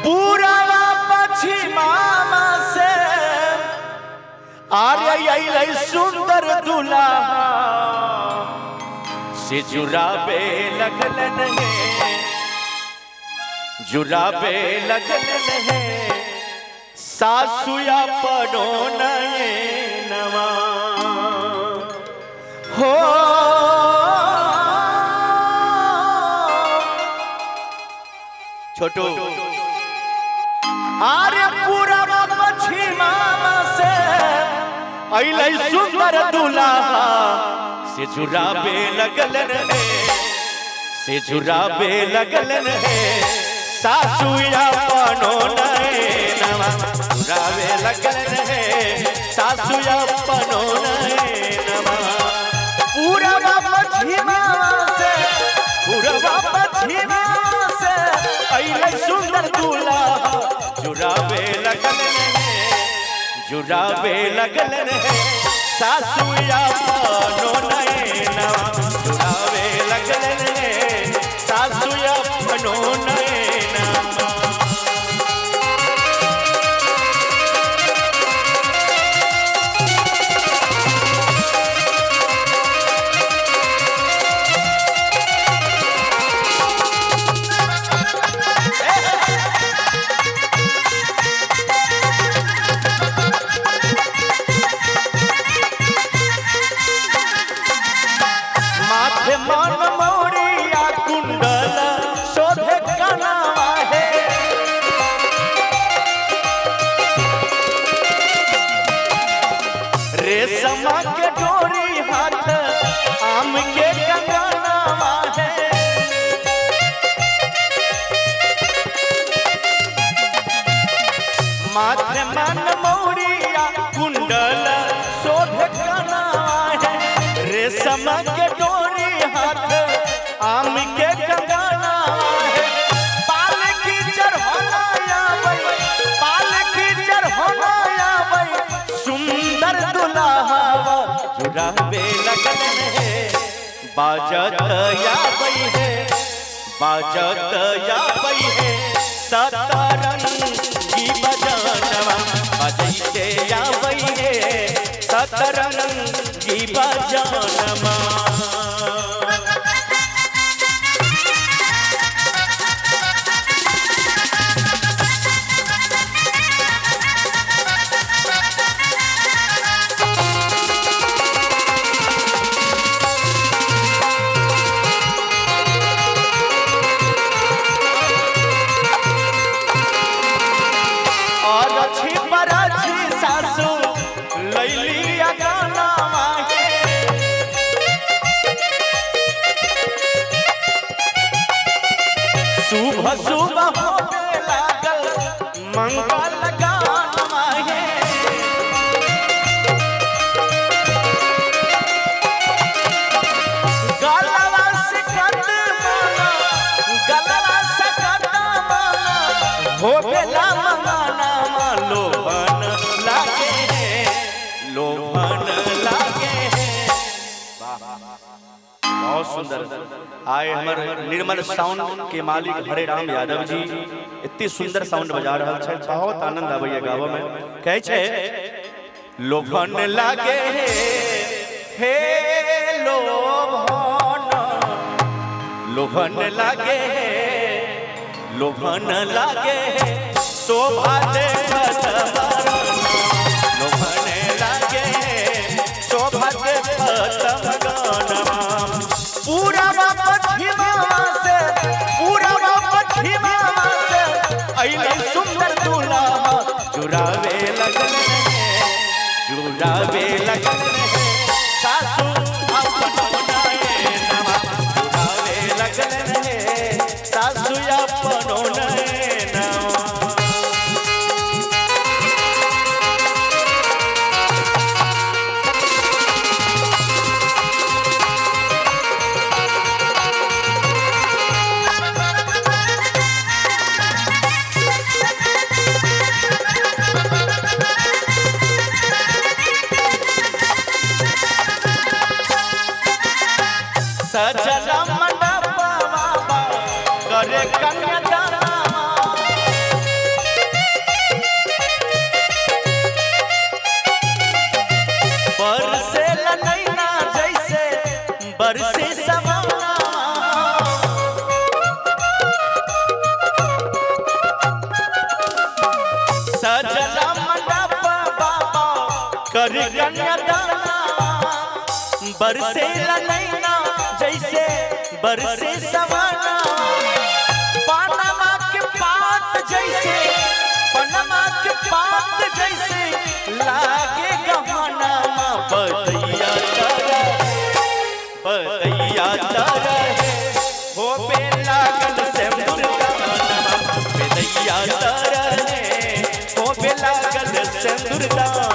पूरबा पछिमामा से आर्य अइलै सुंदर दुल्हा से जुराबे लगलन है, जुराबे लगलन है सासुया पड़ो नवा हो। छोटू आरे पूरबा पछिमामा से अइलै सुंदर दुल्हा से जुराबे लगलन है, से जुराबे लगलन है सासुया पनो नवा, जुराबे लगलन है सासुया पनो नवा। पूरबा पछिमामा से, पूरबा पछिमामा से अइलै सुंदर दुल्हा जुराबे लगलन है, जुराबे लगलन है सासुया पनो नवा, जुराबे लगलन है सासुया पनो नवा। माथे मन मौरिया कुंडल शोभे कनावा है, रेशमा के डोरी हाथ आम के कंगनावा है। माथे मन मौरिया कुंडल शोभे कनावा है, रेशमा के डोरी हाथ आम के कंगना है। पालकी चढ़ोना आबै, पालकी चढ़ोना आबै सुंदर दुल्हा जुराबे लगन है बाजत आबै है, बाजत आबै है सतरंगी बजनवा, बजैते आबै है सतरंगी बजनवा। और अच्छी पर अच्छी सासू लैली गाना है, सुबह सुबह होने लागल मंगल गाना है। गलवा से कत माना, गलवा से कत माना हो बेला मंगाना लोभन लागे है, लोभन लागे है। बहुत सुंदर आए हमर निर्मल साउंड के मालिक हरे राम यादव जी इतनी सुंदर साउंड बजा रहल छै, बहुत आनंद आबैया गाबऽ में। कहै छै लोभन लागे है, हे लोभन, लोभन लागे है, लोभन लागे है शोभा देखत बरना, लोभन लागे है शोभा देखत बरना। पूरबा पछिमामा से, पूरबा पछिमामा से अइलै सुंदर दुल्हा जुराबे लगन है, जुराबे लगन है सासू अपन नवा, जुराबे लगन है सासू अपन नवा। करी कन्यादाना बरसे नैना जैसे बरसे सवाना। पनमा के पात जैसे, पनमा के पात जैसे लागे गहना। बदैया तारा, बदैया तारा है हो बे लागल सिंदूर दाना। बदैया तारा है हो बे लागल सिंदूर दाना।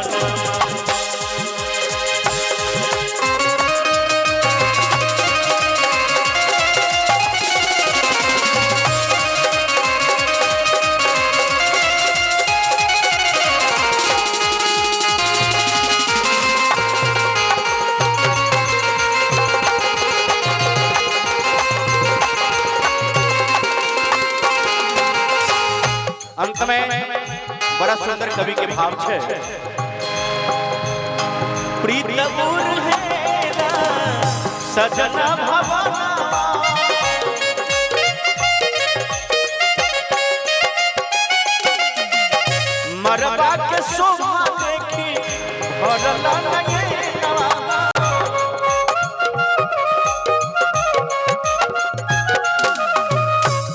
अंत में बड़ा सुंदर कवि के भाव छे। प्रीत सजना भवना मरबा के शोभा देखी भरला नयनवा।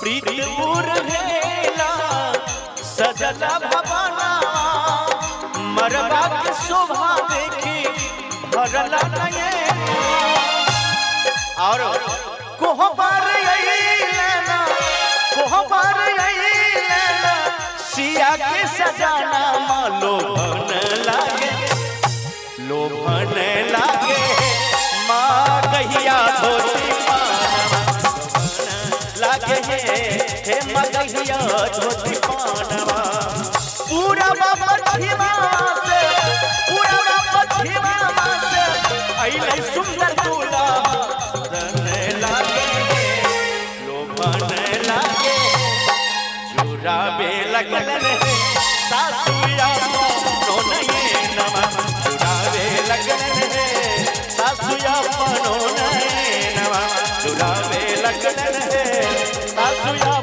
प्रीत उर्हेला सजना भवना मरबा के शोभा देखी भरला नयनवा। और कोहबर अइलना, कोहबर अइलना सिया के सजाना। माँ लोभन लागे, लोभन लागे माँ गहिया धोती पानवा। लागे हे माँ गहिया धोती पानवा। पूरा पश्चिमा से, पूरा पश्चिमा से अइलै सुंदर दूल्हा। लागे लोभन लागे जुराबे लगल रे सासुया नोनयनवा। जुराबे लगल रे सासुया नोनयनवा। जुराबे लगल रे सासुया